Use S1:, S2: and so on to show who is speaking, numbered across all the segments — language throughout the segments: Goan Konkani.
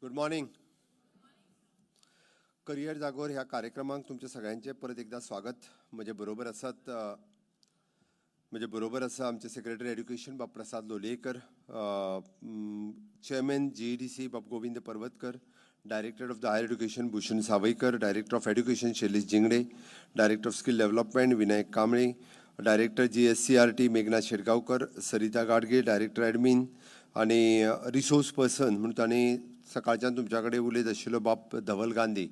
S1: Good morning. Career जागोर ह्या कार्यक्रमाक तुमच्या सगळ्यांचें परत एकदा स्वागत. म्हजे बरोबर आसात, म्हजे बरोबर आसा आमचे सेक्रेटरी एड्युकेशन बाब प्रसाद लोलयेकर, चेअरमॅन जीईडीसी बाब Govind Parvatkar, Director of the Higher Education Bhushan Sawaikar, Director of Education Shailesh Zingde, Director of Skill Development Vinayak Kamble, director जीएससीआरटी मेघना शेटगांवकर, सरिता गाडगे, डायरेक्टर ॲडमिन आणि रिसोर्स पर्सन म्हणून तांणी सकाळच्यान तुमच्या कडेन उलयत आशिल्लो बाब धवल Gandhi,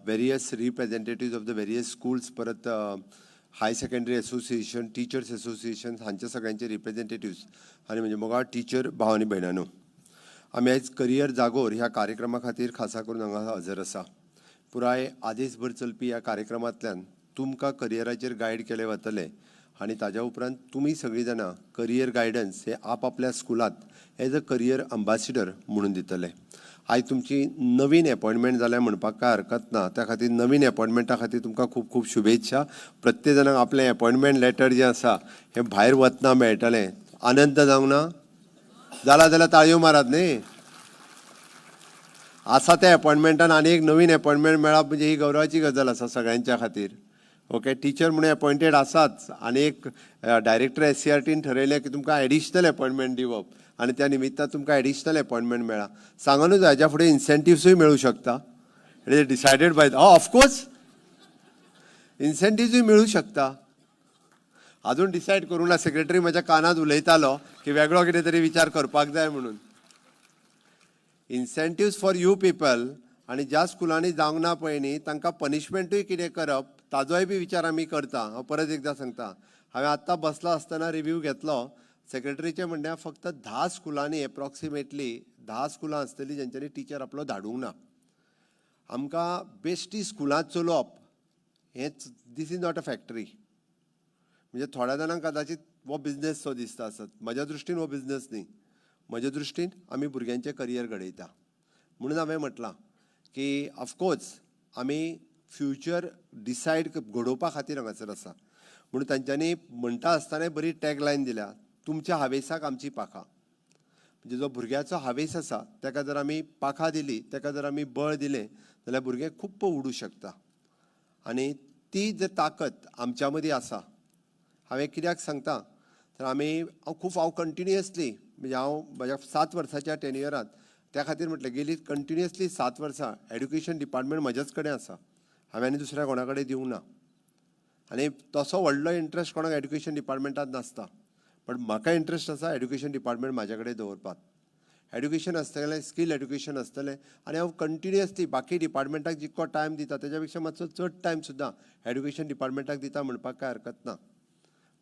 S1: various representative of the various schools, परत Higher Secondary Association, Teachers Association हांच्या सगळ्यांचे रिप्रेझेंटेटिव्स आनी म्हणजे मोगाळ टिचर भाव आनी भयणांनो, आमी आयज करियर जागोर ह्या कार्यक्रमा खातीर खासा करून हांगा हजर आसा. पुराय आदेसभर चलपी ह्या कार्यक्रमांतल्यान तुमकां करियराचेर गायड केले वतले आनी ताज्या उपरांत तुमी सगळीं जाणां करियर गायडन्स हे आपआपल्या स्कुलांत एज अ करियर अंबासिडर म्हणून दितले. आयज तुमची नवीन एपॉयंटमेंट जाल्या म्हणपाक कांय हरकत ना. त्या खातीर, नवीन एपॉयंटमेंटा खातीर तुमकां खूब खूब शुभेच्छा. प्रत्येक जाणांक आपलें एपॉयंटमेंट लेटर जें आसा हें भायर वतना मेळटलें. आनंद जावंक ना? जाला जाल्यार ताळयो मारात न्ही. आसा त्या एपॉयंटमेंटान आनी एक नवीन एपॉयंटमेंट मेळप म्हणजे ही गौरवाची गजाल आसा सगळ्यांच्या खातीर. ओके, टिचर म्हणून एपॉयंटेड आसाच आनी एक डायरेक्टर एससीआरटीन ठरयलें की तुमकां एडिशनल एपॉयंटमेंट दिवप आनी त्या निमित्तान तुमकां एडिशनल एपॉयंटमेंट मेळ्ळा. सांगूनच, हाज्या फुडें इन्सेंटिव्सूय मेळूं शकता. It is decided by, of course, इन्सेंटिव्सूय मेळूं शकता. अजून डिसायड करूं ना. सेक्रेटरी म्हज्या कानात उलयतालो की वेगळो कितें तरी विचार करपाक जाय म्हणून. इन्सेंटिव्स फॉर you people आनी ज्या स्कुलांनी जावंक ना पळय न्ही, तांकां पनिशमेंटूय कितें करप ताजोय बी विचार आमी करता. हांव परत एकदां सांगता, हांवें आत्तां बसला आसतना रिव्यू घेतलो. सेक्रेटरीचें म्हणणें, फक्त 10 स्कुलांनी, एप्रॉक्सिमेटली 10 स्कुलां आसतलीं जेंच्यांनी टिचर आपलो धाडूंक ना. आमकां बेश्टी स्कुलां चलोवप हेंच, this is not a factory. म्हणजे थोड्या जाणांक कदाचित हो बिजनेस सो दिसता आसत. म्हज्या दृश्टीन हो बिजनेस न्ही. म्हज्या दृश्टीन आमी भुरग्यांचें करियर घडयता. म्हणून हांवें म्हटलां की ऑफकोर्स आमी फ्युचर डिसायड घडोवपा खातीर हांगासर आसा. म्हणून तांच्यांनी म्हणटा आसतना बरी टॅग लायन दिल्या, "तुमच्या हावेसाक आमची पाखां". म्हणजे जो भुरग्याचो हावेस आसा ताका जर आमी पाखां दिली, ताका जर आमी बळ दिलें जाल्यार भुरगें खूब्ब उडूं शकता आनी ती जर ताकद आमच्या मदीं आसा. हांवें कित्याक सांगता तर आमी हांव खूब हांव कंटिन्युअसली, म्हणजे हांव म्हज्या 7 वर्साच्या टेन्युअरांत, त्या खातीर म्हटलें, गेली कंटिन्युअसली 7 वर्सां एड्युकेशन डिपार्टमेंट म्हज्याच कडेन आसा. हांवें आनी दुसऱ्या कोणा कडेन दिवंक ना. आनी तसो व्हडलो इंट्रस्ट कोणाक एड्युकेशन डिपार्टमेंटात नासता, पण म्हाका इंट्रस्ट आसा एड्युकेशन डिपार्टमेंट म्हाज्या कडेन दवरपाक. एड्युकेशन आसतलें, स्कील एड्युकेशन आसतलें आनी हांव कंटिन्युअसली बाकी डिपार्टमेंटाक जितको टायम दिता तेज्या पेक्षा मातसो चड टायम सुद्दां एड्युकेशन डिपार्टमेंटाक दिता म्हणपाक कांय हरकत ना.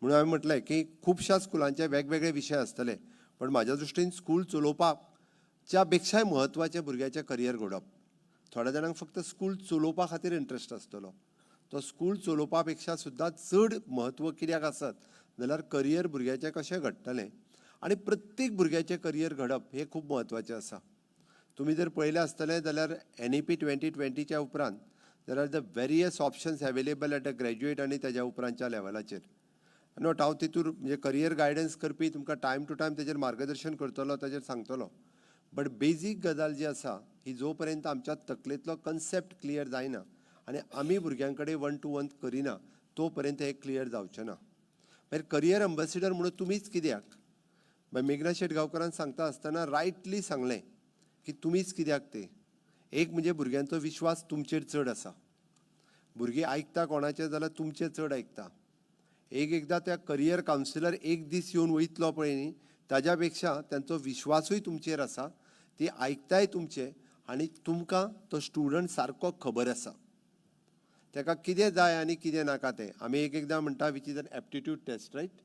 S1: म्हणून हांवें म्हटलें की खुबश्या स्कुलांचे वेगवेगळे विशय आसतले, पण म्हाज्या दृश्टीन स्कूल चलोवपाच्या पेक्षाय म्हत्वाचें भुरग्याचें करियर घडोवप. थोड्या जाणांक फक्त स्कूल चलोवपा खातीर इंट्रस्ट आसतलो. तो स्कूल चलोवपा पेक्षा सुद्दां चड म्हत्व कित्याक आसत जाल्यार करियर भुरग्याचें कशें घडटलें आनी प्रत्येक भुरग्याचें करियर घडप हें खूब म्हत्वाचें आसा. तुमी जर पळयलें आसतलें जाल्यार एनईपी 2020च्या उपरांत there are the various options available at a graduate आनी तेज्या उपरांतच्या लेवलाचेर. नोट, हांव तितूर म्हणजे करियर गायडन्स करपी तुमकां टायम टू टायम तेजेर मार्गदर्शन करतलो, ताजेर सांगतलो. बट बेजीक गजाल जी आसा ही, जो पर्यंत आमच्या तकलेंतलो कन्सेप्ट क्लियर जायना आनी आमी भुरग्यां कडेन वन टू वन करिना, तो पर्यंत हें क्लियर जावचें ना. मागीर करियर अंबॅसिडर म्हणून तुमीच कित्याक? मागीर मेघना शेटगांवकरान सांगता आसतना रायटली सांगलें की तुमीच कित्याक ते. एक म्हणजे भुरग्यांचो विश्वास तुमचेर चड आसा. भुरगीं आयकता कोणाचें जाल्यार तुमचें चड आयकता. एक एकदां त्या करियर कावन्सिलर एक दीस येवन वयतलो पळय न्ही, ताज्या पेक्षा तांचो विश्वासूय तुमचेर आसा, ती आयकताय तुमचें आनी तुमकां तो स्टुडंट सारको खबर आसा, ताका कितें जाय आनी कितें नाका तें. आमी एक एकदां म्हणटा, which is an aptitude test, right?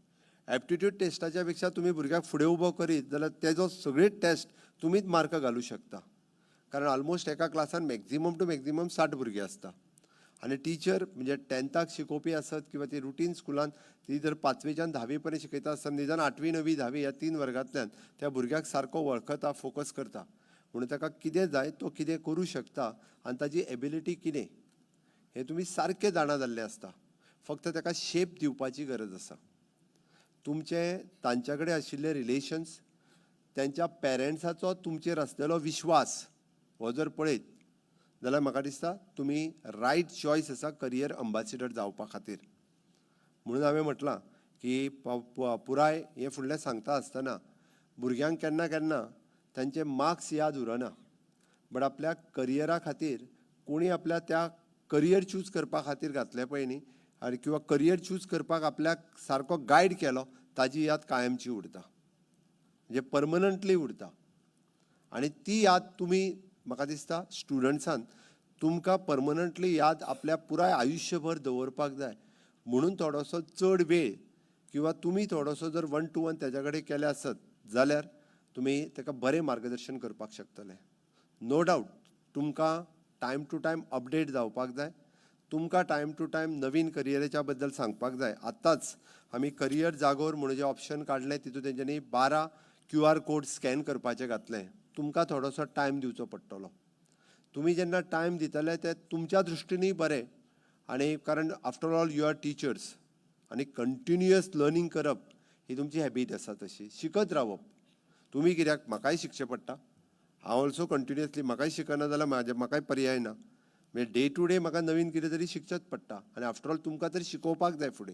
S1: Aptitude टेस्टाच्या पेक्षा तुमी भुरग्याक फुडें उबो करीत जाल्यार तेजो सगळी टेस्ट तुमीच मार्क घालूं शकता, कारण ऑलमोस्ट एका क्लासान मॅक्झिमम टू मॅक्झिमम 60 भुरगीं आसता आनी टिचर म्हणजे टेंथाक शिकोवपी आसत किंवा ती रुटीन स्कुलान ती जर पांचवेच्यान धावी पर्यंत शिकयता आसतना, निदान आठवी, णवी, धावी ह्या तीन वर्गांतल्यान त्या भुरग्याक सारको वळखता, फोकस करता. म्हणून ताका कितें जाय, तो कितें करूं शकता आनी ताजी एबिलिटी कितें हें तुमी सारकें जाणा जाल्लें आसता. फक्त ताका शेप दिवपाची गरज आसा. तुमचें तांच्या कडेन आशिल्ले रिलेशन्स, तेंच्या पेरंट्साचो तुमचेर आसलेलो विश्वास हो जर पळयत जाल्यार म्हाका दिसता तुमी रायट चॉयस आसा करियर अंबासिडर जावपा खातीर. म्हणून हांवें म्हटलां की पुराय हें फुडलें सांगता आसतना भुरग्यांक केन्ना केन्ना तांचे मार्क्स याद उरना, बट आपल्या करियरा खातीर कोणी आपल्या त्या करियर चूज करपा खातीर घातलें पळय न्ही, आनी किंवा करियर चूज करपाक आपल्याक सारको गायड केलो, ताजी याद कायमची उरता, म्हणजे परमनंटली उरता. आनी ती याद तुमी म्हाका दिसता स्टुडंट्सान तुमकां परमनंटली याद आपल्या पुराय आयुश्यभर दवरपाक जाय. म्हणून थोडोसो चड वेळ किंवा तुमी थोडोसो जर वन टू वन तेज्या कडेन केले आसत जाल्यार तुमी ताका बरें मार्गदर्शन करपाक शकतले. नो डावट तुमकां टायम टू टायम अपडेट जावपाक जाय, तुमकां टायम टू टायम नवीन करियराच्या बद्दल सांगपाक जाय. आत्तांच आमी करियर जागोर म्हणून जें ऑप्शन काडलें, तितूंत तेंच्यांनी 12 क्यू आर कोड स्कॅन करपाचें घातलें. तुमकां थोडोसो टायम दिवचो पडटलो. तुमी जेन्ना टायम दितले ते तुमच्या दृश्टीनूय बरें, आनी कारण after all you are teachers आनी कंटिन्युअस लर्नींग करप ही तुमची हॅबीट आसा. तशी शिकत रावप तुमी, कित्याक म्हाकाय शिकचें पडटा. हांव ऑल्सो कंटिन्युअसली, म्हाकाय शिकना जाल्यार म्हाजे म्हाकाय पर्याय ना. म्हणजे डे टू डे म्हाका नवीन कितें तरी शिकचेंच पडटा आनी आफ्टर ऑल तुमकां तरी शिकोवपाक जाय फुडें.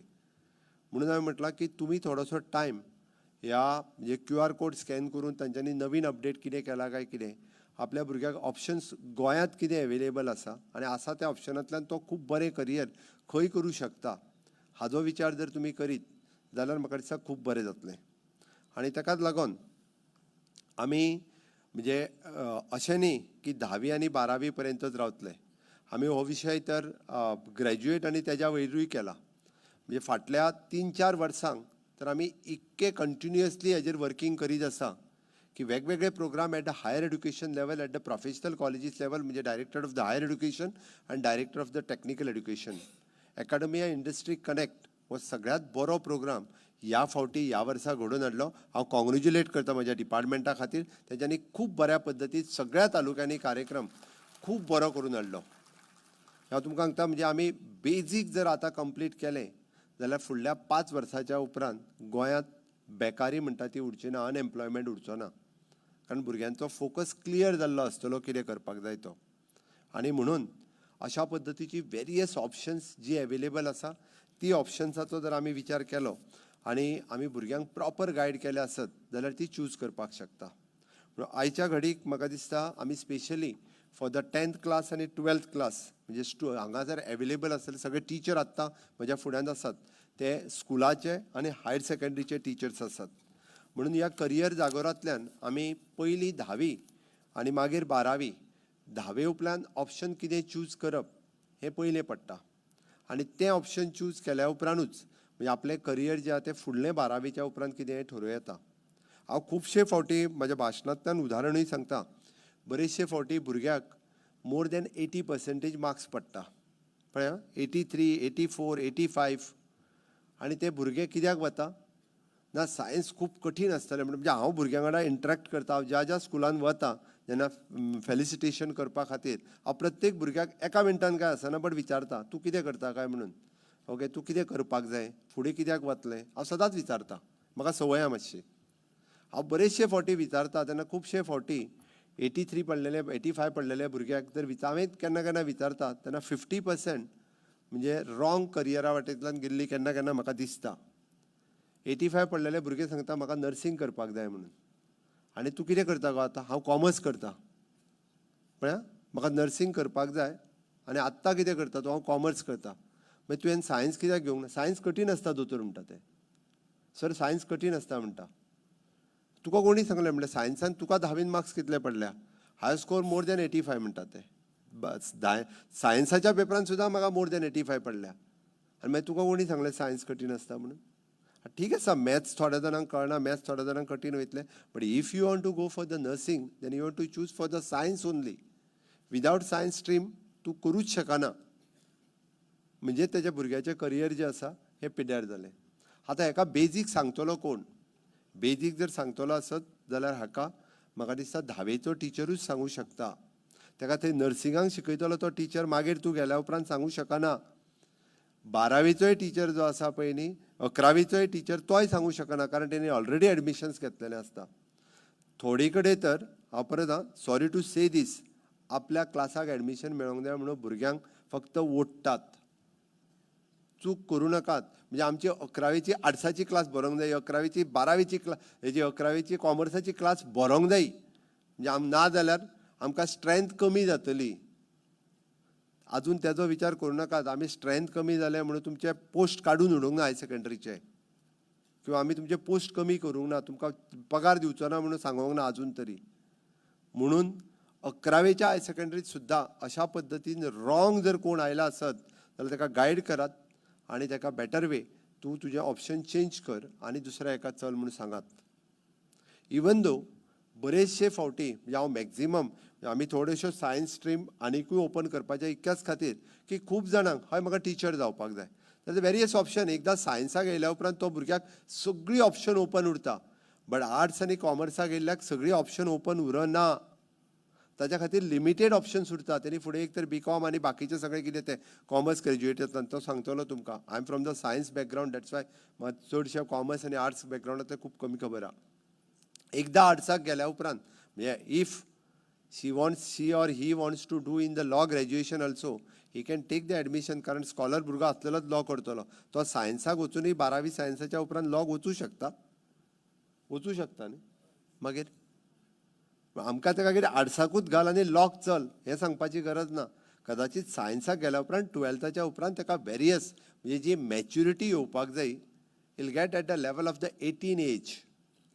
S1: म्हणून हांवें म्हटलां की तुमी थोडोसो टायम ह्या म्हणजे क्यू आर कोड स्कॅन करून तांच्यांनी नवीन अपडेट कितें केला काय कितें, आपल्या भुरग्याक ऑप्शन्स गोंयांत कितें एवेलेबल आसा आनी आसा त्या ऑप्शनांतल्यान तो खूब बरें करियर खंय करूं शकता, हाजो विचार जर तुमी करीत जाल्यार म्हाका दिसता खूब बरें जातलें. आनी ताकाच लागून आमी म्हणजे अशें न्ही की धावी आनी बारावी पर्यंतच रावतले आमी. हो विशय तर ग्रॅज्युएट आनी तेज्या वयरूय केला. म्हणजे फाटल्या 3-4 वर्सांक तर आमी इतके कंटिन्युअसली हेजेर वर्कींग करीत आसा की वेगवेगळे program at the higher education level, at the professional colleges level, म्हणजे director of the higher education आनी director of the technical education, academia industry connect हो सगळ्यांत बरो प्रोग्राम ह्या फावटी ह्या वर्सा घडोवन हाडलो. हांव कॉंग्रेच्युलेट करता म्हज्या डिपार्टमेंटा खातीर, तेंच्यांनी खूब बऱ्या पद्दतीन सगळ्या तालुक्यांनी कार्यक्रम खूब बरो करून हाडलो. हांव तुमकां सांगता, म्हणजे आमी बेजीक जर आतां कंप्लीट केलें जाल्यार फुडल्या 5 वर्साच्या उपरांत गोंयांत बेकारी म्हणटा ती उरची ना, अनएम्प्लॉयमेंट उरचो ना, कारण भुरग्यांचो फोकस क्लियर जाल्लो आसतलो कितें करपाक जाय तो. आनी म्हणून अशा पद्दतीची वेरियस ऑप्शन्स जी एवेलेबल आसा, ती ऑप्शन्साचो जर आमी विचार केलो आनी आमी भुरग्यांक प्रॉपर गायड केले आसत जाल्यार ती चूज करपाक शकता. म्हणून आयच्या घडीक म्हाका दिसता आमी specially for the 10th class आनी 12th class, म्हणजे हांगा जर एवेलेबल आसतले सगळे टिचर, आत्तां म्हज्या फुड्यांत आसात ते स्कुलाचे आनी हायर सेकंडरीचे टिचर्स आसात. म्हणून ह्या करियर जागोरांतल्यान आमी पयली धावी आनी मागीर बारावी, धावे उपरांत ऑप्शन कितें चूज करप हें पयलें पडटा आनी तें ऑप्शन चूज केल्या उपरांतूच म्हणजे आपलें करियर जें आहा तें फुडलें बारावेच्या उपरांत कितें हें ठरोवं येता. हांव खुबशे फावटी म्हज्या भाशणांतल्यान उदाहरणूय सांगता. बरेचशे फावटी भुरग्याक more than 80 percentage marks पडटा, पळय, 83, 84, 85, आनी ते भुरगे कित्याक वता ना, सायन्स खूब कठीण आसतलें म्हणून. म्हणजे हांव भुरग्यां वांगडा इंटरेक्ट करता. हांव ज्या ज्या स्कुलान वता जेन्ना फेलिसिटेशन करपा खातीर, हांव प्रत्येक भुरग्याक एका मिनटान काय आसना बट विचारता, तूं कितें करता काय म्हणून, ओके, तूं कितें करपाक जाय फुडें, कित्याक वतलें, हांव सदांच विचारता. म्हाका संवय आहा मातशी. हांव बरेचशे फावटी विचारता तेन्ना खुबशे फावटी 83 पडलेले, 85 पडलेले भुरग्याक जर हांवें केन्ना केन्ना विचारता तेन्ना 50% म्हणजे रॉंग करियरा वाटेंतल्यान गेल्ली केन्ना केन्ना म्हाका दिसता. 85 पडलेले भुरगे सांगता, म्हाका नर्सिंग करपाक जाय म्हणून. आनी तूं कितें करता गो आतां? हांव कॉमर्स करता. पळया, म्हाका नर्सिंग करपाक जाय आनी आत्तां कितें करता तूं? हांव कॉमर्स करता. मागीर तुवें सायन्स कित्याक घेवंक ना? सायन्स कठीण आसता दोतोर म्हणटा ते. सर, सायन्स कठीण आसता म्हणटा. तुका कोणी सांगलें? म्हणल्यार सायन्सान तुका धावीन मार्क्स कितले पडल्या? I score more than 85 म्हणटा ते. बस सायन्साच्या पेपरान सुद्दां म्हाका मोर दॅन 85 पडल्या. आनी मागीर तुका कोणी सांगलें सायन्स कठीण आसता म्हणून? ठीक आसा, मॅथ्स थोड्या जाणांक कळना, मॅथ्स थोड्या जाणांक कठीण वयतलें, but if you want to go for the nursing, then you want to choose for the science only. Without science stream तूं करूच शकना. म्हणजे तेज्या भुरग्याचें करियर जें आसा हें पिड्ड्यार जालें. आतां हेका बेजीक सांगतलो कोण? बेजीक जर सांगतलो आसत जाल्यार हाका म्हाका दिसता धावेचो टिचरूच सांगूं शकता. ताका थंय नर्सिंगाक शिकयतलो तो टिचर मागीर तूं गेल्या उपरांत सांगूं शकना. बारावेचोय टिचर जो आसा पळय न्ही, अकरावेचोय टिचर, तोय सांगूं शकना, कारण तेणी ऑलरेडी एडमिशन्स घेतलेले आसता. थोडे कडेन तर हांव परत आं, सॉरी टू से दीस, आपल्या क्लासाक एडमिशन मेळोंक जाय म्हणून भुरग्यांक फक्त ओडटात. चूक करूं नाकात. म्हणजे आमची 11वेची आर्ट्साची क्लास बरोवंक जाय, 11वेची 12वेची क्लास, हेजी 11वेची कॉमर्साची क्लास बरोवंक जाय. म्हणजे आम ना जाल्यार आमकां स्ट्रेंथ कमी जातली. आजून तेजो विचार करूं नाकात. आमी स्ट्रेंथ कमी जाले म्हणून तुमचे पोस्ट काडून उडोवंक ना हायर सेकंडरीचे, किंवा आमी तुमचे पोस्ट कमी करूंक ना, तुमकां पगार दिवचो ना म्हणून सांगोंक ना आजून तरी. म्हणून 11वेच्या हायर सेकंडरीत सुद्दां अशा पद्दतीन रॉंग जर कोण आयला आसत जाल्यार ताका गायड करात आनी ताका बेटर वे, तूं तुजें ऑप्शन चेंज कर आनी दुसऱ्या हेका चल म्हणून सांगात. इवन दो बरेचशे फावटी, म्हणजे हांव मॅक्झिमम, आमी थोड्योश्यो सायन्स स्ट्रीम आनिकूय ओपन करपाच्या इतक्याच खातीर की खूब जाणांक, हय, म्हाका टिचर जावपाक जाय जाल्यार वेरियस ऑप्शन. एकदां सायन्साक येयल्या उपरांत तो भुरग्याक सगळी ऑप्शन ओपन उरता, बट आर्ट्स आनी कॉमर्साक येयल्ल्याक सगळी ऑप्शन ओपन उरना. ताच्या खातीर लिमिटेड ऑप्शन्स उरता. तेणी फुडें एक तर बी कॉम आनी बाकीचें सगळें कितें तें कॉमर्स ग्रेज्युएट जाता तो सांगतलो तुमकां. I am from the science background, that's why म्हाका चडशें कॉमर्स आनी आर्ट्स बॅकग्रावंडांतलें खूब कमी खबर आहा. एकदां आर्ट्साक गेल्या उपरांत, म्हणजे if she or he wants to do in the law graduation also, he can take the admission, कारण स्कॉलर भुरगो आसलेलोच लॉ करतलो. तो सायन्साक वचुनूय 12वी सायन्साच्या उपरांत लॉक वचूं शकता, वचूं शकता न्ही. मागीर आमकां ताका कितें आर्ट्साकूच घाल आनी लॉक चल हें सांगपाची गरज ना. कदाचित सायन्साक गेल्या उपरांत, 12थाच्या उपरांत ताका वेरियस, म्हणजे जी मॅच्युरिटी येवपाक जाय, he'll get at the level of the 18 age.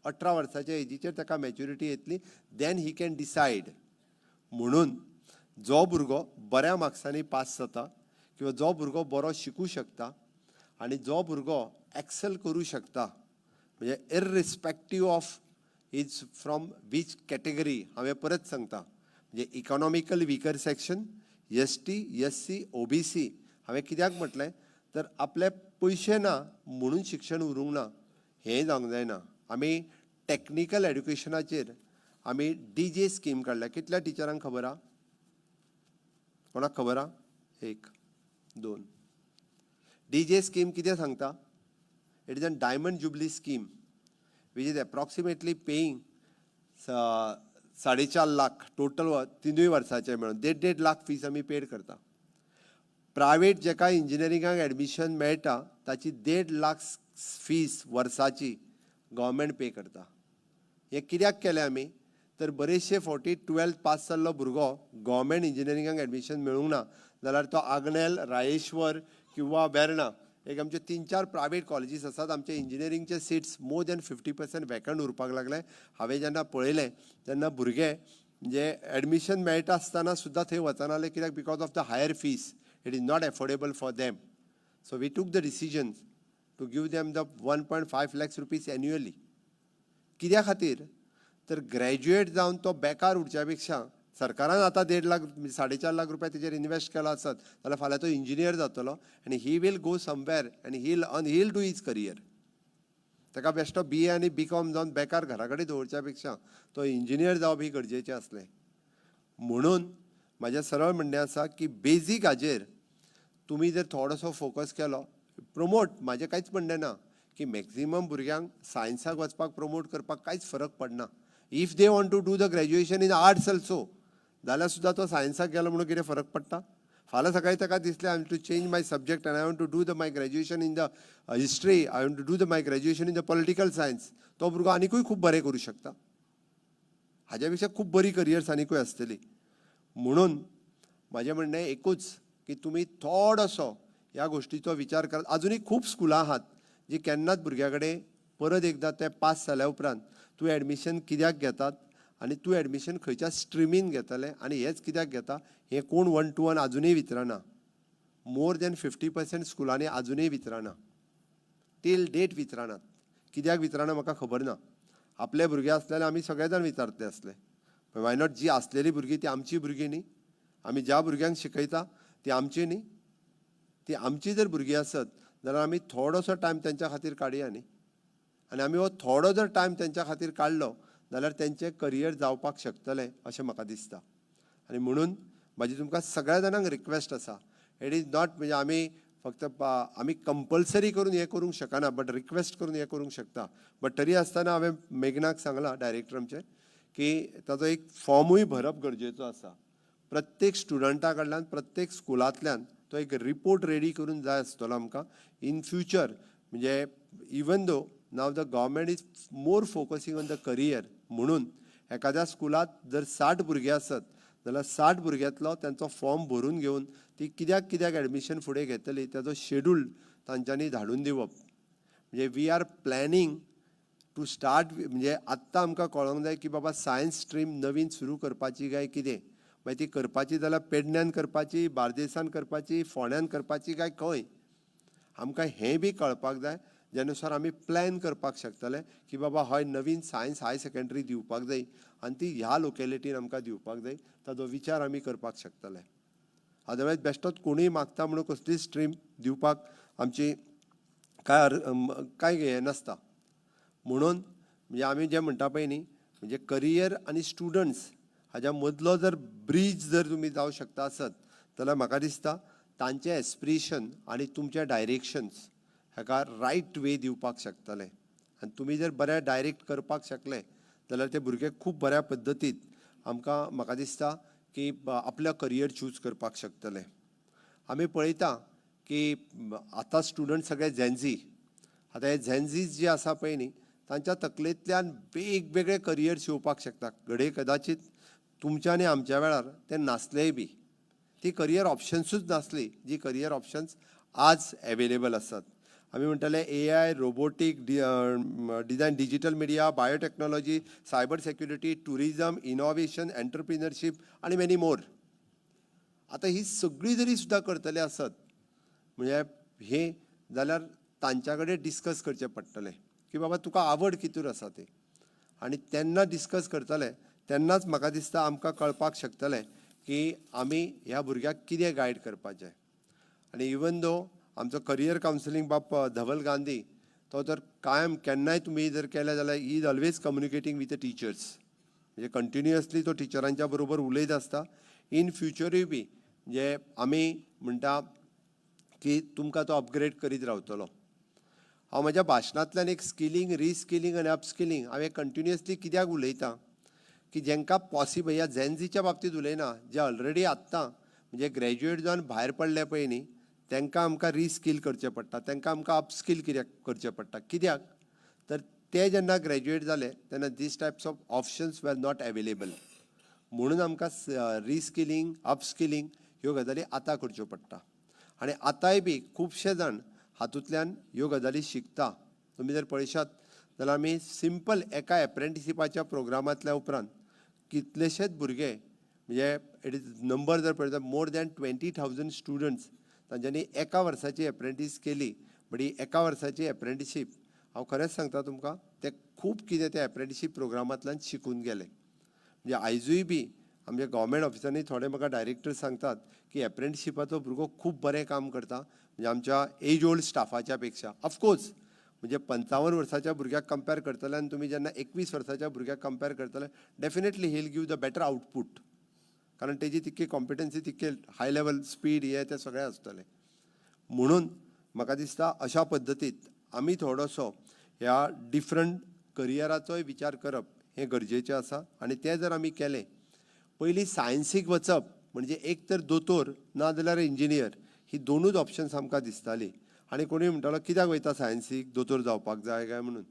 S1: 18 वर्साच्या एजीचेर ताका मॅच्युरिटी येतली, then he can decide. म्हणून जो भुरगो बऱ्या मार्क्सांनी पास जाता किंवा जो भुरगो बरो शिकूं शकता आनी जो भुरगो एक्सेल करूं शकता, म्हणजे irrespective of is from which category, हांवें परत सांगता, म्हणजे economical weaker section, ST, SC, OBC. हांवें कित्याक म्हटलें तर आपले पयशे ना म्हणून शिक्षण उरूंक ना हें जावंक जायना. आमी टॅक्निकल एड्युकेशनाचेर आमी डीजे स्कीम काडल्या. कितल्या टिचरांक खबर आहा? कोणाक खबर आहा? एक दोन. डीजे स्कीम कितें सांगता? It is a Diamond Jubilee scheme which is approximately paying 4.5 lakh total तिनूय वर्साचे मेळून देड देड लाख फीस आमी पेड करता. प्रायवेट जेका इंजिनियरिंगाक एडमिशन मेळटा ताची 1.5 लाख फीस वर्साची गव्हर्मेंट पे करता. हें कित्याक केलें आमी तर बरेचशे फावटी 12th पास जाल्लो भुरगो गव्हर्मेंट इंजिनियरिंगाक एडमिशन मेळूंक ना जाल्यार तो आग्नेल, रायेश्वर किंवा वेर्णा एक आमचे तीन चार प्रायवेट कॉलेजीस आसात. आमचे इंजिनियरिंगचे seats more than 50% vacant उरपाक लागले. हांवें जेन्ना पळयलें तेन्ना भुरगे म्हणजे एडमिशन मेळटा आसतना सुद्दां थंय वचनाले. कित्याक? Because of the higher fees, it is not affordable for them. So we took the decision to give them the ₹1.5 lakhs annually. कित्या खातीर तर ग्रॅज्युएट जावन तो बेकार उरच्या पेक्षा सरकारान आतां 1.5 लाख, 4.5 लाख रुपया तेजेर इन्वेस्ट केला आसत जाल्यार फाल्यां तो इंजिनियर जातलो आनी he will go somewhere आनी he'll earn, he'll do his career. ताका बेश्टो बीए आनी बी कॉम जावन बेकार घरा कडेन दवरच्या पेक्षा तो इंजिनियर जावप ही गरजेचें आसलें. म्हणून म्हाजें सरळ म्हणणें आसा की बेजीक हाजेर तुमी जर थोडोसो फोकस केलो, प्रमोट, म्हाजें कांयच म्हणणें ना की मॅक्झिमम भुरग्यांक सायन्साक वचपाक प्रमोट करपाक कांयच फरक पडना. If they want to do the graduation in arts also जाल्यार सुद्दां तो सायन्साक गेलो म्हणून कितें फरक पडटा? फाल्यां सकाळीं ताका दिसलें, I to change my subject and I want to do the my graduation in the history, I want to do the my graduation in the political science, तो भुरगो आनिकूय खूब बरें करूं शकता. हाज्या पेक्षा खूब बरी करियर्स आनिकूय आसतली. म्हणून म्हाजें म्हणणें एकूच की तुमी थोडोसो ह्या गोश्टीचो विचार करात. आजुनूय खूब स्कुलां आहात जी केन्नाच भुरग्या कडेन परत एकदां ते पास जाल्या उपरांत तूं एडमिशन कित्याक घेतात आनी तूं एडमिशन खंयच्या स्ट्रिमीन घेतलें आनी हेच कित्याक घेता हें कोण वन टू वन आजुनूय विचारना. मोर दॅन 50% स्कुलांनी आजुनूय विचारना, टील डेट विचारनात. कित्याक विचारना म्हाका खबर ना. आपले भुरगे आसले जाल्यार आमी सगळे जाण विचारतले आसले. Why not? जी आसलेली भुरगीं ती आमची भुरगीं न्ही? आमी ज्या भुरग्यांक शिकयता ती आमची न्ही? ती आमची जर भुरगीं आसत जाल्यार आमी थोडोसो टायम तेंच्या खातीर काडया न्ही. आनी आमी हो थोडो जर टायम तेंच्या खातीर काडलो जाल्यार तेंचें करियर जावपाक शकतलें अशें म्हाका दिसता. आनी म्हणून म्हाजी तुमकां सगळ्या जाणांक रिक्वेस्ट आसा. It is not, म्हणजे आमी फक्त आमी कंपल्सरी करून हें करूंक शकना, बट रिक्वेस्ट करून हें करूंक शकता. बट तरी आसतना हांवें मेघनाक सांगलां, डायरेक्टर आमचे की ताजो एक फॉर्मूय भरप गरजेचो आसा. प्रत्येक स्टुडंटा कडल्यान, प्रत्येक स्कुलांतल्यान तो एक रिपोर्ट रेडी करून जाय आसतलो आमकां इन फ्युचर. म्हणजे even though now the government is more focusing on the career, म्हणून एखाद्या स्कुलांत जर 60 भुरगे आसत जाल्यार 60 भुरग्यांतलो तांचो फॉर्म भरून घेवन ती कित्याक कित्याक एडमिशन फुडें घेतली ताजो शेड्यूल तांच्यांनी धाडून दिवप. म्हणजे we are planning to start. म्हणजे आत्तां आमकां कळोंक जाय की बाबा, सायन्स स्ट्रीम नवीन सुरू करपाची काय कितें. मागीर ती करपाची जाल्यार पेडण्यान करपाची, बार्देसान करपाची, फोंड्यान करपाची काय खंय, आमकां हें बी कळपाक जाय, जे नुसार आमी प्लॅन करपाक शकतले की बाबा, हय, नवीन सायन्स हायर सेकंडरी दिवपाक जाय आनी ती ह्या लोकेलिटीन आमकां दिवपाक जाय. ताजो विचार आमी करपाक शकतले. अदरवायज बेश्टोच कोणूय मागता म्हणून कसलीच स्ट्रीम दिवपाक आमची काय हें नासता. म्हणून म्हणजे आमी जें म्हणटा पळय न्ही, म्हणजे करियर आनी स्टुडंट्स हाज्या मदलो जर ब्रीज जर तुमी जावं शकता आसत जाल्यार म्हाका दिसता तांचें एस्पिरेशन आनी तुमचे डायरेक्शन्स हाका रायट वे दिवपाक शकतले. आनी तुमी जर बरें डायरेक्ट करपाक शकले जाल्यार ते भुरगे खूब बऱ्या पद्दतीन आमकां, म्हाका दिसता की, आपलो करियर चूज करपाक शकतले. आमी पळयता की आतां स्टुडंट सगळे झेन्झी. आतां हे झेन्झीज जे आसा पळय न्ही, तांच्या तकलेंतल्यान वेगवेगळे करियर्स येवपाक शकता. घडये कदाचीत तुमच्या आनी आमच्या वेळार ते नासलेय बी, ती करियर ऑप्शन्सूच नासली जी करियर ऑप्शन्स आज एवेलेबल आसात. आमी म्हणटाले AI, robotic design, digital media, biotechnology, cyber security, tourism, innovation, entrepreneurship आनी मेनी मोर. आतां ही सगळी जरी सुद्दां करतले आसत म्हणजे हे जाल्यार तांच्या कडेन डिस्कस करचें पडटलें की बाबा, तुका आवड कितूर आसा ते. आनी तेन्ना डिस्कस करतले तेन्नाच म्हाका दिसता आमकां कळपाक शकतलें की आमी ह्या भुरग्याक कितें गायड करपाचें. आनी इवन दो आमचो करियर कावन्सिलींग बाब धवल गांधी, तो तर कायम केन्नाय तुमी जर केलें जाल्यार is always communicating with the teachers. म्हणजे कंटिन्युअसली तो टिचरांच्या बरोबर उलयत आसता. इन फ्युचरूय बी म्हणजे आमी म्हणटा की तुमकां तो अपग्रेड करीत रावतलो. हांव म्हज्या भाशणांतल्यान एक स्किलींग, रिस्किलींग आनी अपस्किलींग हांवें कंटिन्युअसली कित्याक उलयतां की जेंकां पॉसिबल, ह्या झेन्झीच्या बाबतींत उलयना, जे ऑलरेडी आत्तां म्हणजे ग्रॅज्युएट जावन भायर पडले पळय न्ही, तांकां आमकां रिस्कील करचें पडटा, तांकां आमकां अपस्कील कित्याक करचें पडटा. कित्याक तर ते जेन्ना ग्रॅज्युएट जाले तेन्ना these types of options were not available. म्हणून आमकां रिस्किलींग, अपस्किलींग ह्यो गजाली आतां करच्यो पडटा. आनी आतांय बी खुबशे जाण हातूंतल्यान ह्यो गजाली शिकता. तुमी जर पळयशात जाल्यार आमी सिंपल एका एप्रेंटिशिपाच्या प्रोग्रामांतल्या उपरांत कितलेशेच भुरगे, म्हणजे it is number जर पळयता, more than 20,000 students तांच्यांनी एका वर्साची एप्रेंटीस केली. बट ही एका वर्साची एप्रेंटिशीप, हांव खरेंच सांगता तुमकां, ते खूब कितें त्या एप्रेंटिशीप प्रोग्रामांतल्यान शिकून गेले. म्हणजे आयजूय बी आमच्या गव्हर्मेंट ऑफिसांनी थोडे म्हाका डायरेक्टर सांगतात की एप्रेंटिशिपाचो भुरगो खूब बरें काम करता, म्हणजे आमच्या एज ओल्ड स्टाफाच्या पेक्षा. ऑफकोर्स, म्हणजे 55 वर्साच्या भुरग्याक कंपेर करतले आनी तुमी जेन्ना 21 वर्साच्या भुरग्याक कंपेर करतले, definitely he'll give the better output, कारण तेजी तितकी कॉम्पिटन्सी, तितके हाय लेवल स्पीड हे ते सगळें आसतलें. म्हणून म्हाका दिसता अशा पद्दतीत आमी थोडोसो ह्या डिफरंट करियराचोय विचार करप हें गरजेचें आसा. आनी तें जर आमी केलें, पयलीं सायन्सीक वचप म्हणजे एक तर दोतोर ना जाल्यार इंजिनियर, ही दोनूच ऑप्शन्स आमकां दिसतालीं. आनी कोणूय म्हणटालो, कित्याक वयता सायन्सीक, दोतोर जावपाक जाय काय म्हणून.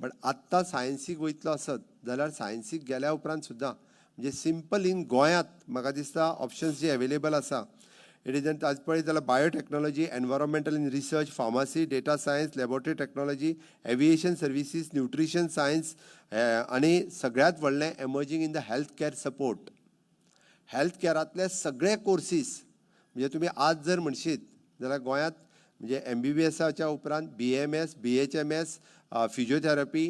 S1: बट आत्तां सायन्सीक वयतलो आसत जाल्यार सायन्सीक गेल्या उपरांत सुद्दां म्हणजे सिंपल इन गोंयांत म्हाका दिसता ऑप्शन्स जे अवेलेबल आसा, it is आज पळयत जाल्यार biotechnology, environmental in research, pharmacy, data science, laboratory technology, aviation services, nutrition science आनी सगळ्यांत व्हडलें emerging in the health care support. Health केरांतले सगळे कोर्सीस, म्हणजे तुमी आज जर म्हणशीत जाल्यार गोंयांत म्हणजे एमबीबीएसाच्या उपरांत BAMS, BHMS, physiotherapy,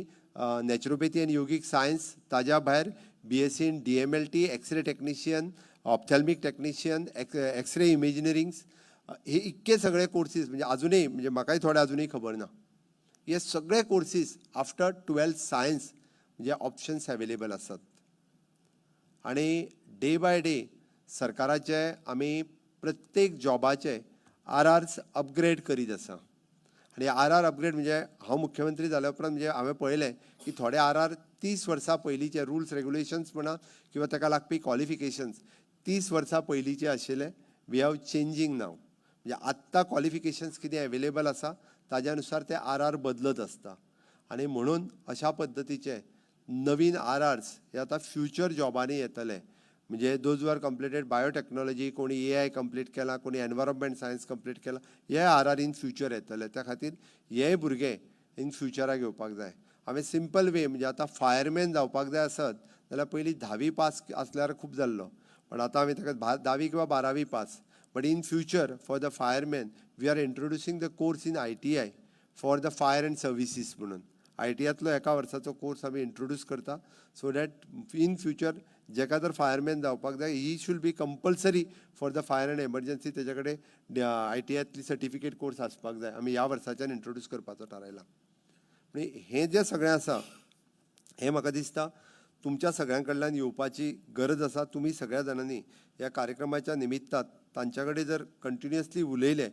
S1: naturopathy आनी योगीक सायन्स, ताज्या भायर BSc in DMLT, X-ray technician, ophthalmic technician, X-ray imagineering, हे इतके सगळे कोर्सीस, म्हणजे अजुनूय, म्हणजे म्हाकाय थोडे अजुनूय खबर ना, हे सगळे कोर्सीस आफ्टर ट्वेल्थ सायन्स म्हणजे ऑप्शन्स अवेलेबल आसात. आणि डे बाय डे सरकाराचे आमी प्रत्येक जॉबाचे आर आर्स अपग्रेड करीत आसा. आनी आर आर अपग्रेड म्हणजे हांव मुख्यमंत्री जाल्या उपरांत म्हणजे हांवें पळयलें की थोडे आर आर 30 वर्सां पयलींचे रुल्स रेगुलेशन्स म्हणा किंवा ताका लागपी क्वॉलिफिकेशन्स 30 वर्सां पयलींचे आशिल्ले. We have changing नाव, म्हणजे आत्तां क्वॉलिफिकेशन्स कितें एवेलेबल आसा ताज्या नुसार ते आर आर बदलत आसता आनी म्हणून अशा पद्दतीचे नवीन आर आर्स हे आतां फ्युचर जॉबांनी येतले. म्हणजे those who are completed biotechnology, कोणी ए I complete केला, कोणी एनवायरमेंट सायन्स कंप्लीट केला, हे आर are in future येतले. त्या खातीर हे भुरगे इन फ्युचराक येवपाक जाय. हांवें सिंपल वे म्हणजे आतां फायरमॅन जावपाक जाय आसत जाल्यार पयलीं 10वी पास आसल्यार खूब जाल्लो, पण आतां आमी ताका 10वी किंवा 12वी pass. But in future for the fireman we are introducing the course in ITI for the fire and services म्हणून I T आयतलो एका वर्साचो कोर्स आमी इंट्रोड्यूस करता, सो that in future जेका जर फायरमॅन जावपाक जाय he should be compulsory for the fire and emergency, तेजे कडेन I T आयतली सर्टिफिकेट कोर्स आसपाक जाय. आमी ह्या वर्साच्यान इंट्रोड्यूस करपाचो थारायला. म्हणजे हें जें सगळें आसा हें म्हाका दिसता तुमच्या सगळ्यां कडल्यान येवपाची गरज आसा. तुमी सगळ्या जाणांनी ह्या कार्यक्रमाच्या निमित्तान तांच्या कडेन जर कंटिन्युअसली उलयले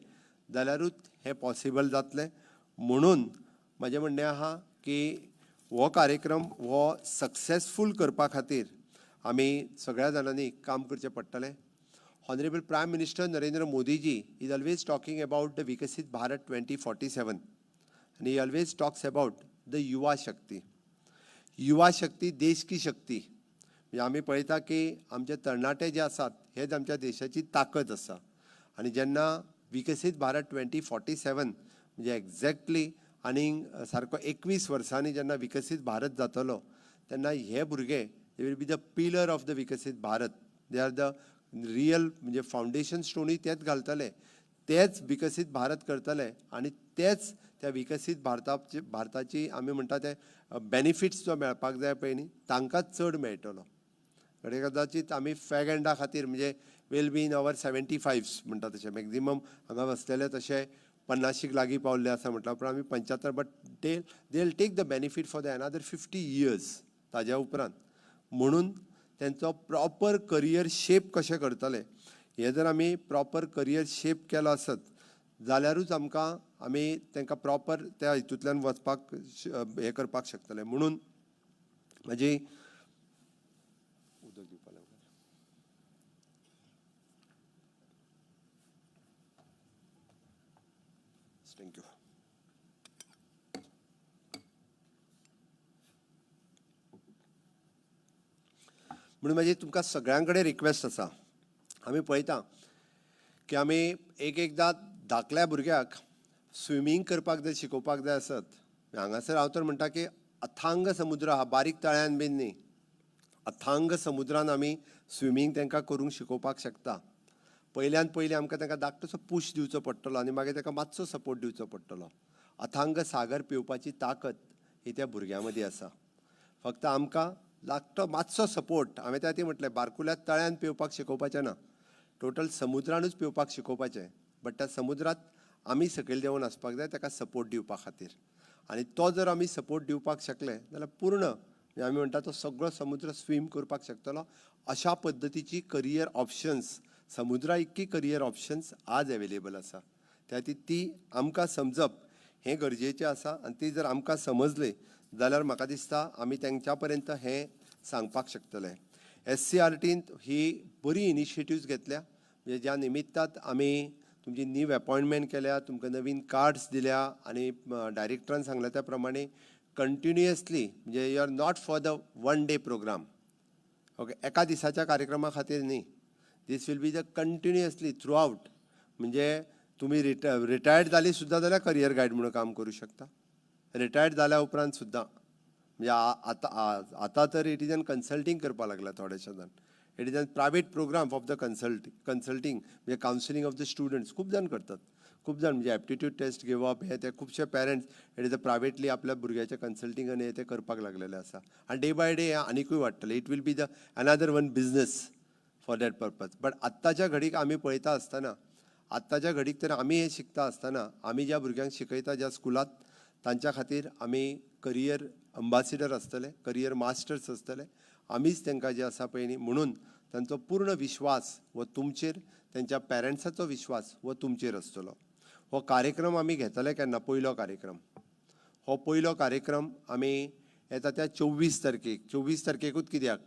S1: जाल्यारूच हें पॉसिबल जातलें. म्हणून म्हाजें म्हणणें आहा की हो कार्यक्रम हो सक्सेसफूल करपा खातीर आमी सगळ्या जाणांनी काम करचें पडटलें. Honourable Prime Minister Narendra Modiji is always talking about the Viksit Bharat 2047 आनी he always talks about the Yuva Shakti. Yuva Shakti देश की शक्ती. म्हणजे आमी पळयता की आमचे तरणाटे जे आसात हेच आमच्या देशाची ताकद आसा. आनी जेन्ना विकसीत भारत 2047 म्हणजे एग्जॅक्टली आनीक सारको 21 वर्सांनी जेन्ना विकसीत भारत जातलो तेन्ना हे भुरगे they will be the pillar of the Viksit Bharat. They are the real म्हणजे फावंडेशन स्टोनूय तेच घालतले, तेच विकसीत भारत करतले आनी तेच त्या विकसीत भारताची आमी म्हणटा ते बेनिफिट्स जो मेळपाक जाय पळय न्ही तांकांच चड मेळटलो. कडे कदाचीत आमी फॅग एंडा खातीर म्हणजे will be in our 75s म्हणटा तशें मॅक्झिमम हांगा बसलेले तशे 50शीक लागीं पावल्ले आसा म्हटल्या उपरांत आमी 75, but they will take the benefit for the another 50 years ताज्या उपरांत. म्हणून तेंचो प्रॉपर करियर शेप कशें करतले हें जर आमी प्रॉपर करियर शेप केलो आसत जाल्यारूच आमकां आमी तांकां प्रॉपर त्या हितूंतल्यान वचपाक हें करपाक शकतले. म्हणून म्हजी उदक दिवपा लागलो. Thank you. म्हणून म्हाजी तुमकां सगळ्यां कडेन रिक्वेस्ट आसा. आमी पळयता की आमी एक एकदां धाकल्या भुरग्याक स्विमींग करपाक जर शिकोवपाक जाय आसत, हांगासर हांव तर म्हणटा की अथांग समुद्र आहा, बारीक तळ्यान बीन न्ही, अथांग समुद्रान आमी स्विमींग तांकां करूंक शिकोवपाक शकता. पयल्यान पयलीं आमकां तांकां धाकटोसो पूश दिवचो पडटलो आनी मागीर ताका मातसो सपोर्ट दिवचो पडटलो. अथांग सागर पिवपाची ताकद ही त्या भुरग्यां मदीं आसा. फक्त आमकां लागतो मातसो सपोर्ट. हांवें त्या खातीर म्हटलें बारकुल्या तळ्यान पेंवपाक शिकोवपाचें ना, टोटल समुद्रानूच पेंवपाक शिकोवपाचें, बट त्या समुद्रांत आमी सकयल देंवन आसपाक जाय ताका सपोर्ट दिवपा खातीर. आनी तो जर आमी सपोर्ट दिवपाक शकले जाल्यार पूर्ण म्हणजे आमी म्हणटा तो सगळो समुद्र स्वीम करपाक शकतलो. अशा पद्दतीची करियर ऑप्शन्स, समुद्रा इतकी करियर ऑप्शन्स आज एवेलेबल आसा. त्या खातीर ती आमकां समजप हें गरजेचें आसा आनी ती जर आमकां समजली जाल्यार म्हाका दिसता आमी तेंच्या पर्यंत हें सांगपाक शकतले. SCERTन ही बरी इनिशिएटिव्स घेतल्या, म्हणजे ज्या निमित्तात आमी तुमची नीव अपॉयंटमेंट केल्या, तुमकां नवीन कार्ड्स दिल्या आनी डायरेक्टरान सांगल्या त्या प्रमाणे कंटिन्युअसली म्हणजे you are not for the one day programme, okay, एका दिसाच्या कार्यक्रमा खातीर न्ही, this will be the continuously throughout. म्हणजे तुमी रिटायर्ड जाली सुद्दां जाल्यार करियर गायड म्हणून काम करूं शकता, रिटायर्ड जाल्या उपरांत सुद्दां. म्हणजे आतां तर it is an consulting करपाक लागला थोडेशे जाण. It is an private programme of the consulting म्हणजे कावन्सिलींग ऑफ the students खूब जाण करतात. खूब जाण म्हणजे एप्टिट्यूड टेस्ट घेवप हे ते खुबशे parents it is a privately आपल्या भुरग्याचें कन्सल्टींग आनी हे ते करपाक लागलेले आसा. आनी डे बाय डे आनिकूय वाडटलें. It will be the another one business for that purpose. But आत्ताच्या घडीक आमी पळयता आसतना, आत्ताच्या घडीक तर आमी हें शिकता आसतना आमी ज्या भुरग्यांक शिकयता ज्या स्कुलांत तांच्या खातीर आमी करियर अंबासिडर आसतले, करियर मास्टर्स आसतले. आमीच तांकां जें आसा पळय न्ही, म्हणून तांचो पूर्ण विश्वास हो तुमचेर, तांच्या पेरंट्साचो विश्वास हो तुमचेर आसतलो. हो कार्यक्रम आमी घेतले केन्ना? पयलो कार्यक्रम, हो पयलो कार्यक्रम आमी येता त्या 24 तारखेक. 24 तारखेकूच कित्याक?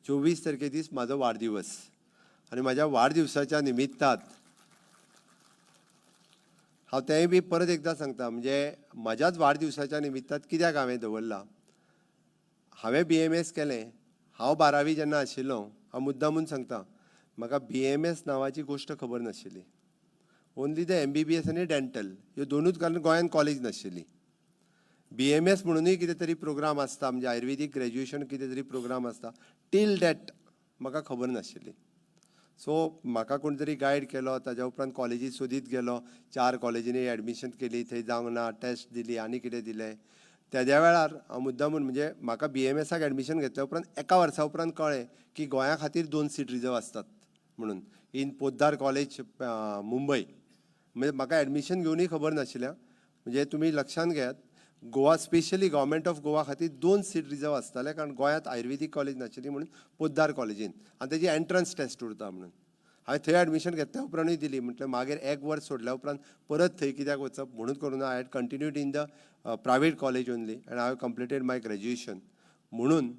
S1: 24 तारखे दीस म्हाजो वाडदिवस आनी म्हाज्या वाडदिवसाच्या निमित्तात हांव तेंय बी परत एकदां सांगता, म्हणजे म्हज्याच वाडदिवसाच्या निमित्तात कित्याक हांवें दवरला? हांवें बीएमएस केलें. हांव बारावी जेन्ना आशिल्लो, हांव मुद्दामून सांगता, म्हाका बीएमएस नांवाची गोश्ट खबर नाशिल्ली. ओनली the एमबीबीएस आनी डेंटल ह्यो दोनूच, कारण गोंयांत कॉलेज नाशिल्ली. बीएमएस म्हणूनय कितें तरी प्रोग्राम आसता, म्हणजे आयुर्वेदीक ग्रॅज्युएशन कितें तरी प्रोग्राम आसता, टील that म्हाका खबर नाशिल्ली. सो म्हाका कोण तरी गायड केलो. ताज्या उपरांत कॉलेजी सोदीत गेलो. चार कॉलेजींनी एडमिशन केली, थंय जावंक ना. टेस्ट दिली आनी कितें दिलें. तेद्या वेळार हांव मुद्दामून, म्हणजे म्हाका बीएमएसाक एडमिशन घेतल्या उपरांत एका वर्सा उपरांत कळ्ळें की गोंया खातीर दोन सीट रिजर्व आसतात म्हणून इन पोद्दार कॉलेज, मुंबय. म्हणजे म्हाका एडमिशन घेवनूय खबर नाशिल्लें. म्हणजे तुमी लक्षांत घेयात, Goa, specially government of Goa खातीर दोन सीट रिजर्व आसताले, कारण गोंयांत आयुर्वेदीक कॉलेज नाशिल्ली म्हणून पोद्दार कॉलेजीन, आनी तेजी एंट्रन्स टेस्ट उरता म्हणून हांवें थंय एडमिशन घेतल्या उपरांतूय दिली. म्हटल्यार मागीर एक वर्स सोडल्या उपरांत परत थंय कित्याक वचप म्हणून करून I had continued in the private college only and I have completed my graduation. म्हणून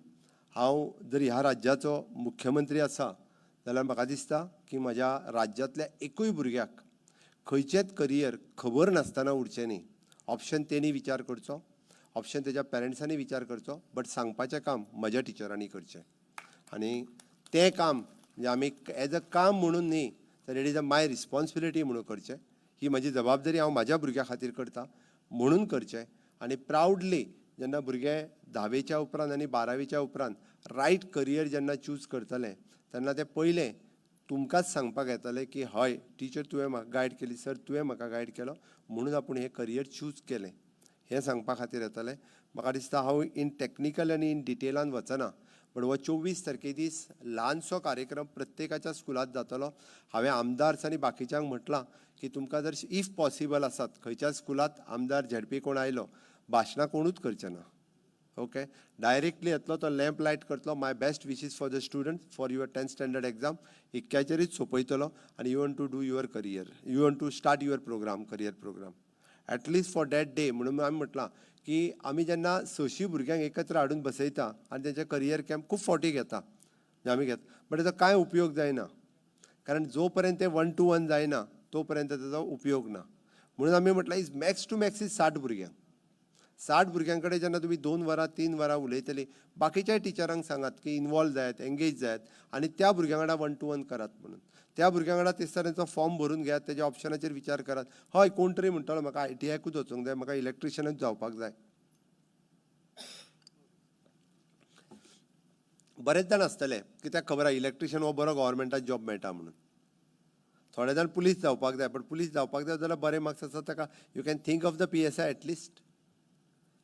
S1: हांव जर ह्या राज्याचो मुख्यमंत्री आसा जाल्यार म्हाका दिसता की म्हज्या राज्यांतल्या एकूय भुरग्याक खंयचेंच करियर खबर नासतना उरचें न्ही. ऑप्शन तेणी विचार करचो, ऑप्शन तेज्या पेरंट्सांनी विचार करचो, बट सांगपाचें काम म्हज्या टिचरांनी करचें. आनी तें काम म्हणजे आमी एज अ काम म्हणून न्ही, तर it is a my responsibility म्हणून करचें. ही म्हजी जबाबदारी हांव म्हाज्या भुरग्या खातीर करता म्हणून करचें. आनी प्रावडली जेन्ना भुरगे धावेच्या उपरांत आनी बारावेच्या उपरांत रायट करियर जेन्ना चूज करतले, तेन्ना ते पयलें तुमकांच सांगपाक येतलें की हय टिचर, तुवें म्हाका गायड केली, सर, तुवें म्हाका गायड केलो म्हणून आपूण हें करियर चूज केलें हें सांगपा खातीर येतलें. म्हाका दिसता हांव इन टॅक्निकल आनी इन डिटेलान वचना, बट हो 24 तारखे दीस ल्हानसो कार्यक्रम प्रत्येकाच्या स्कुलांत जातलो. हांवें आमदार्स आनी बाकीच्यांक म्हटलां की तुमकां जर if possible आसात, खंयच्या स्कुलांत आमदार, झेडपी कोण आयलो, भाशणां कोणूच करचे ना. ओके, डायरेक्टली येतलो तो, लॅम्प लायट करतलो, "My best wishes for the student for your 10th standard exam," इतक्याचेरूच सोंपयतलो आनी you want to do your career, you want to start your program, career program, at least for that day. म्हणून आमी म्हटलां की आमी जेन्ना 600 भुरग्यांक एकत्र हाडून बसयता आनी तेंचे करियर कॅम्प खूब फावटी घेता, म्हणजे आमी घेता, बट तेजो कांय उपयोग जायना, कारण जो पर्यंत ते वन टू वन जायना तो पर्यंत तेजो उपयोग ना. म्हणून आमी म्हटलां is max to max is 60 भुरग्यांक. 60 भुरग्यां कडेन जेन्ना तुमी 2 वरां, 3 वरां उलयतली, बाकीच्याय टिचरांक सांगात की इनवॉल्व जायात, एंगेज जायात आनी त्या भुरग्यां वांगडा वन टू वन करात म्हणून. त्या भुरग्यां वांगडा तेच तरेचो फॉर्म भरून घेयात, तेज्या ऑप्शनाचेर विचार करात. हय, कोण तरी म्हणटलो म्हाका आयटीआयकूच वचूंक जाय, म्हाका इलेक्ट्रिशियनूच जावपाक जाय. बरेच जाण आसतले कित्याक खबर आहा इलेक्ट्रिशियन हो बरो गव्हर्मेंटात जॉब मेळटा म्हणून. थोडे जाण पुलीस जावपाक जाय, पण पुलीस जावपाक जाय जाल्यार बरे मार्क्स आसा ताका you can think of the PSI at least.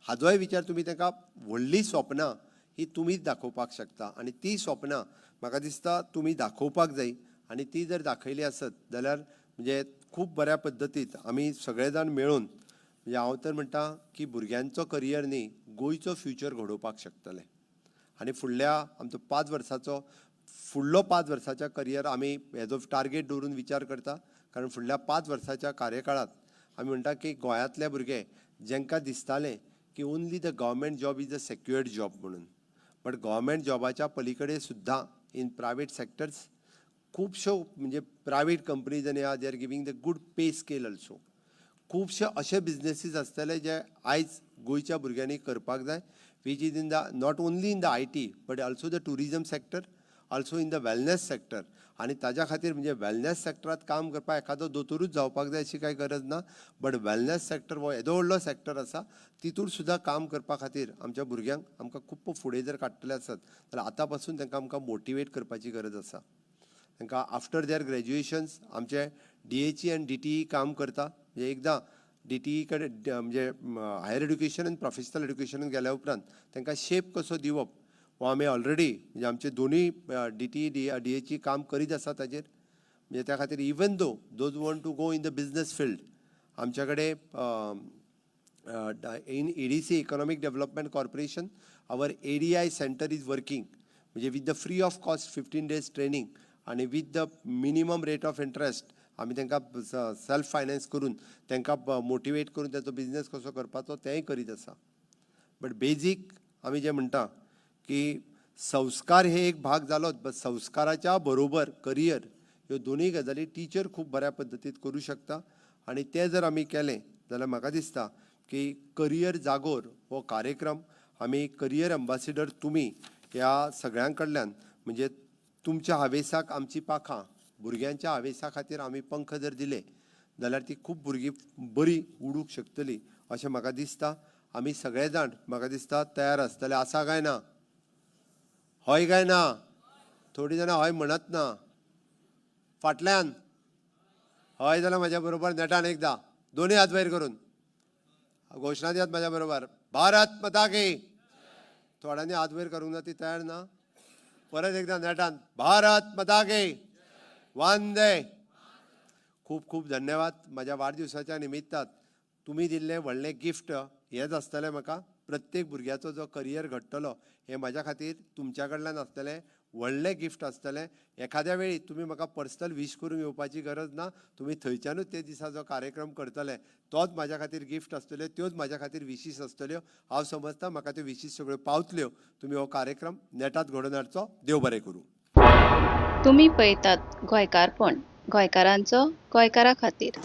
S1: हाजोय विचार तुमी ताका, व्हडली स्वप्नां ही तुमीच दाखोवपाक शकता आनी ती स्वप्नां म्हाका दिसता तुमी दाखोवपाक जाय. आनी ती जर दाखयली आसत जाल्यार म्हणजे खूब बऱ्या पद्दतीत आमी सगळे जाण मेळून, म्हणजे हांव तर म्हणटा की भुरग्यांचो करियर न्ही, गोंयचो फ्युचर घडोवपाक शकतले. आनी फुडल्या आमचो 5 वर्साचो, फुडलो 5 वर्साच्या करियर आमी हेजो टार्गेट दवरून विचार करता, कारण फुडल्या 5 वर्साच्या कार्यकाळांत आमी म्हणटा की गोंयांतले भुरगे जेंकां दिसतालें की only the government job is a secured job म्हणून, बट गव्हर्मेंट जॉबाच्या पलीकडे सुद्दां इन प्रायवेट सेक्टर्स खुबश्यो, म्हणजे प्रायवेट कंपनीज आनी they are giving the good pay scale also. खुबशे अशे बिजनेसीस आसतले जे आयज गोंयच्या भुरग्यांनी करपाक जाय, which is in the not only in the IT but also the tourism sector, also in the wellness sector. आनी ताज्या खातीर, म्हणजे वेलनेस सेक्टरात काम करपाक एखादो दोतोरूच जावपाक जाय अशी कांय गरज ना, बट वेलनेस सेक्टर हो येदो व्हडलो सेक्टर आसा, तितूर सुद्दां काम करपा खातीर आमच्या भुरग्यांक आमकां खूब फुडें जर काडटले आसत जाल्यार आतां पासून तांकां आमकां मोटिवेट करपाची गरज आसा. तांकां आफ्टर there ग्रॅज्युएशन्स आमचे डीएचई आनी डीटीई काम करता. म्हणजे एकदां डीटीई कडेन, म्हणजे हायर एड्युकेशन आनी प्रोफेशनल एड्युकेशनान गेल्या उपरांत तांकां शेप कसो दिवप हो आमी ऑलरेडी, म्हणजे आमचे दोनूय डीटीई, डीएचई काम करीत आसा ताजेर. म्हणजे त्या खातीर even though those want to go in the business field, आमच्या कडेन in EDC, Economic Development Corporation, our ADI center is working, म्हणजे with the free of cost 15 days training आणि with the minimum rate of interest. आमी तांकां सेल्फ फायनान्स करून तांकां मोटिवेट करून ताचो बिजनेस कसो करपाचो तेंय करीत आसा. बट बेजीक आमी जें म्हणटा की संस्कार हे एक भाग जालोच, बट संस्काराच्या बरोबर करियर ह्यो दोनूय गजाली टिचर खूब बऱ्या पद्दतीन करूं शकता. आनी तें जर आमी केलें जाल्यार म्हाका दिसता की करियर जागोर हो कार्यक्रम आमी करियर एम्बासिडर तुमी ह्या सगळ्यां कडल्यान, म्हणजे तुमच्या हावेसाक आमची पाखां, भुरग्यांच्या हावेसा खातीर आमी पंख जर दिले जाल्यार ती खूब भुरगीं बरी उडूंक शकतली अशें म्हाका दिसता. आमी सगळे जाण म्हाका दिसता तयार आसतले. आसा काय ना? हय काय ना? थोडीं जाणां हय म्हणत ना. फाटल्यान हय जाल्यार म्हाज्या बरोबर नेटान एकदां दोनूय हात वयर करून घोशणा दियात म्हाज्या बरोबर, भारत माता की. थोड्यांनी हात वयर करूंक ना, ती तयार ना. परत एकदां नेटान भारत माता की, वंदे. खूब खूब धन्यवाद. म्हाज्या वाडदिवसाच्या निमित्तान तुमी दिल्लें व्हडलें गिफ्ट हेंच आसतलें म्हाका. प्रत्येक भुरग्याचो जो करियर घडटलो हें म्हाज्या खातीर तुमच्या कडल्यान आसतलें व्हडलें गिफ्ट आसतलें. एखाद्या वेळी तुमी म्हाका पर्सनल वीश करूंक येवपाची गरज ना, तुमी थंयच्यानूच ते दिसा जो कार्यक्रम करतले तोच म्हाज्या खातीर गिफ्ट आसतल्यो, त्योच म्हाज्या खातीर विशीस आसतल्यो. हांव समजता म्हाका त्यो विशीस सगळ्यो पावतल्यो. तुमी हो कार्यक्रम नेटात घडोवन हाडचो. देव बरें करूं.
S2: तुमी पळयतात गोंयकारपण, गोंयकारांचो गोंयकारा खातीर.